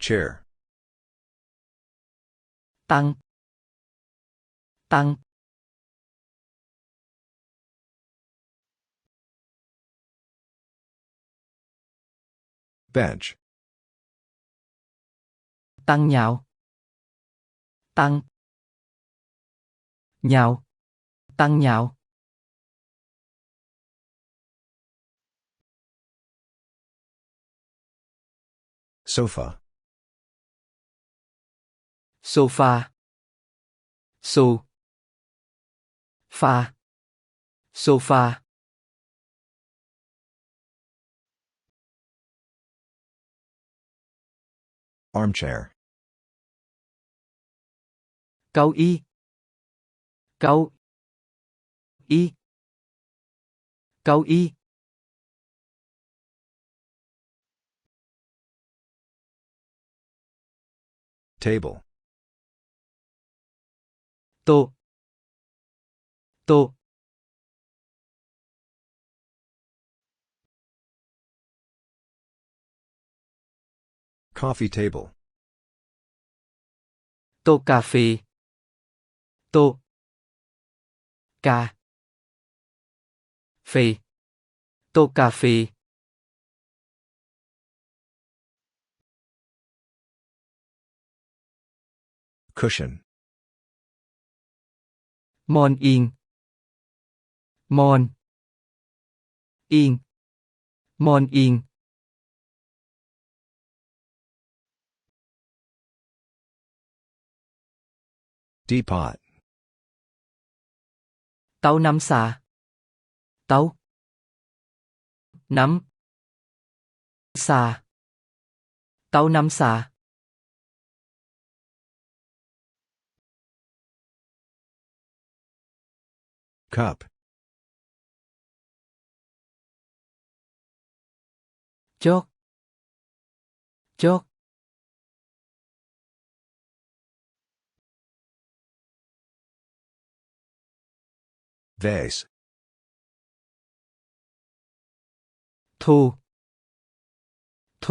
Chair. ຕັ່ງ ຕັ່ງ Bench. ຕັ່ງຍາວ ຕັ່ງຍາວ ຕັ່ງຍາວ. Sofa. ໂຊຟາ ໂຊຟາ ໂຊຟາ. Armchair. ເກົ້າອີ ເກົ້າອີ ເກົ້າອີ. Table. ໂຕະ ໂຕະ Coffee table. ໂຕະກາເຟ ໂຕະກາເຟ ໂຕະກາເຟ. Cushion. ໝອນອີງ ໝອນອີງ ໝອນອີງ. Teapot. ເຕົ້ານ້ຳຊາ ເຕົ້ານ້ຳຊາ ເຕົ້ານ້ຳຊາ. Cup. ຈອກ ຈອກ. Vase. ໂຖ ໂຖ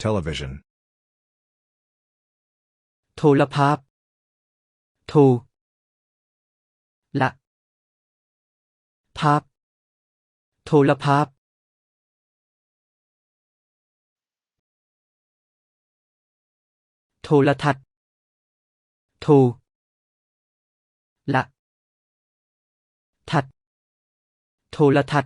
Television. ໂທລະພາບ ໂທລະພາບ ໂທລະພາບ. Tolatat. Tolatat. Tolatat.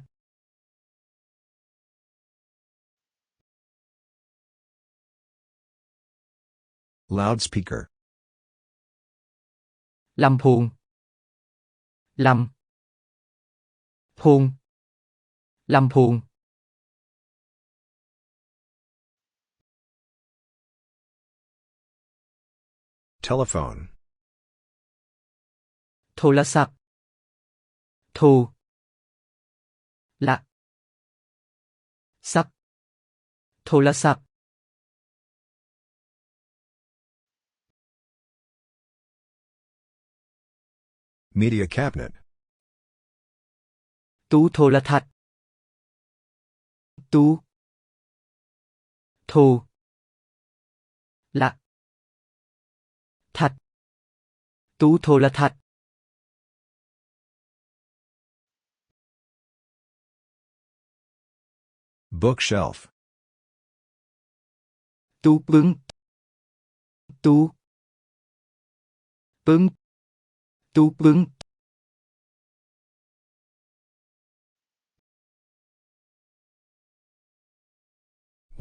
Loudspeaker. Lamphong. Lamphong. Lamphong. Telephone. Tholasav. Tholasav. Tholasav. Media cabinet. ຕູ້ໂທລະທັດ. ຕູ້ໂທລະທັດ. ຕູ້ໂທລະທັດ. Bookshelf. ຕູ້ປຶ້ງ. ຕູ້ປຶ້ງ. ຕູ້ປຶ້ງ.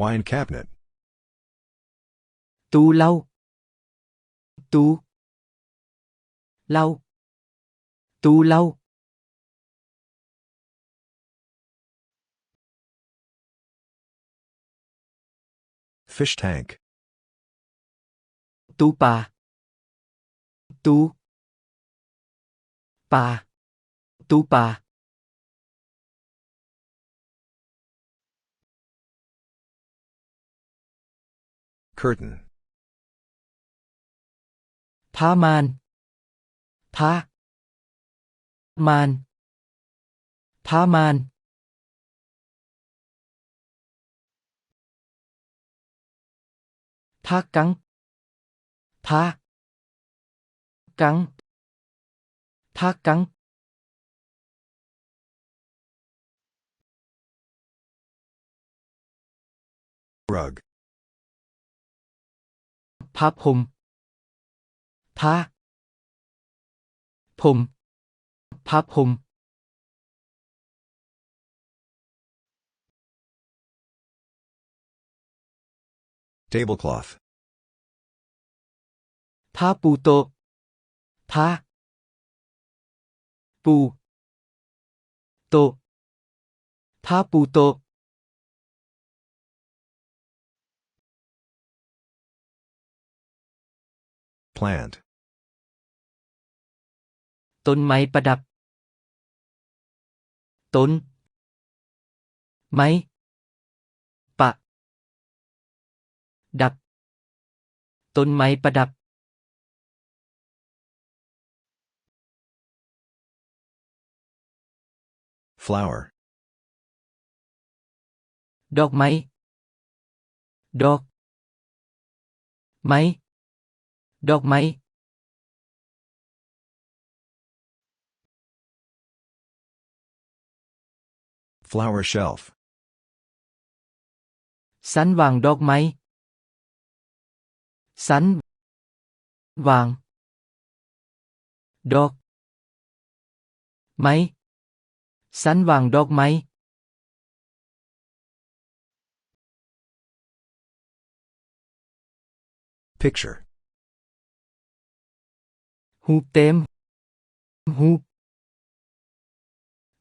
Wine cabinet. ຕູ້ເຫຼົ້າ. ຕູ້ເຫຼົ້າ. ຕູ້ເຫຼົ້າ. Fish tank. ຕູ້ປາ. ຕູ້ປາ. ຕູ້ປາ. Curtain. ຜ້າມ່ານ. ຜ້າມ່ານ. ຜ້າມ່ານ. ຜ້າກັງ. ຜ້າກັງ. ຜ້າກັງ. Rug. ຜ້າພົມ. ຜ້າພົມ. ຜ້າພົມ. Tablecloth. ຜ້າປູໂຕະ. ຜ້າປູໂຕະ. ຜ້າປູໂຕະ. Plant. ຕົ້ນໄມ້ປະດັບ. ຕົ້ນໄມ້ປະດັບ. ຕົ້ນໄມ້ປະດັບ. Flower. ດອກໄມ້. ດອກໄມ້. ດອກໄມ້. Flower shelf. ຊັ້ນວາງດອກໄມ້. ຊັ້ນວາງດອກໄມ້. ຊັ້ນວາງດອກໄມ້. Picture. ຮູບເຕັມ. ຮູບ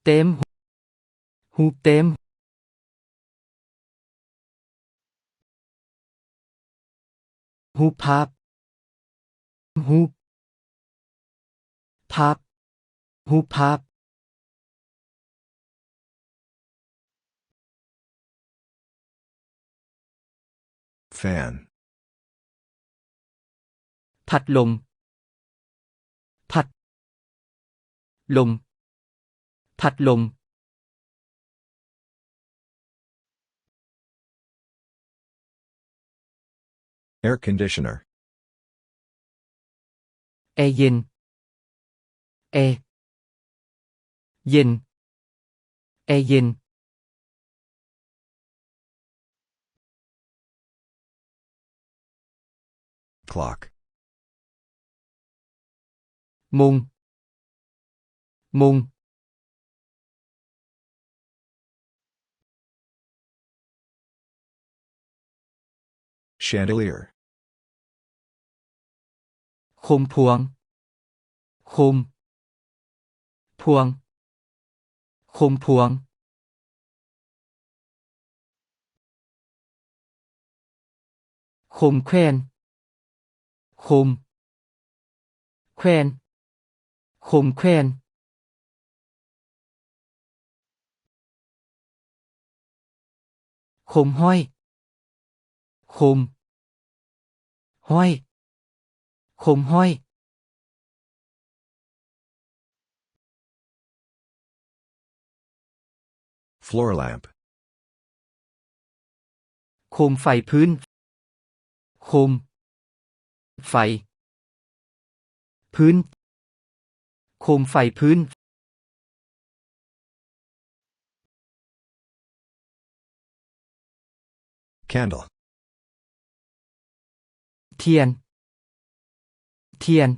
ເຕັມ. ຮູບເຕັມ. ຮູບພາບ. ຮູບພາບ. ຮູບພາບ. Fan. ພັດລົມ. ພັດລົມ. ພັດລົມ. Air conditioner. ແອເຢັນ. ແອເຢັນ. ແອເຢັນ. ຄລັອກ. ໂມງ. ໂມງ. ແຊນເດເລຍ. ໂຄມພວງ. ໂຄມພວງ. ໂຄມພວງ. ໂຄມແຂວນ. ໂຄມແຂວນ. ໂຄມແຂວນ. ໂຄມຫ້ອຍ. ໂຄມຫ້ອຍ. ໂຄມຫ້ອຍ. ຟລອຣແລັມ. ໂຄມໄຟພື້ນ. ໂຄມໄຟພື້ນ. ໂຄມໄຟພື້ນ. ແຄນເດິລ. ທຽນ. ທຽນ.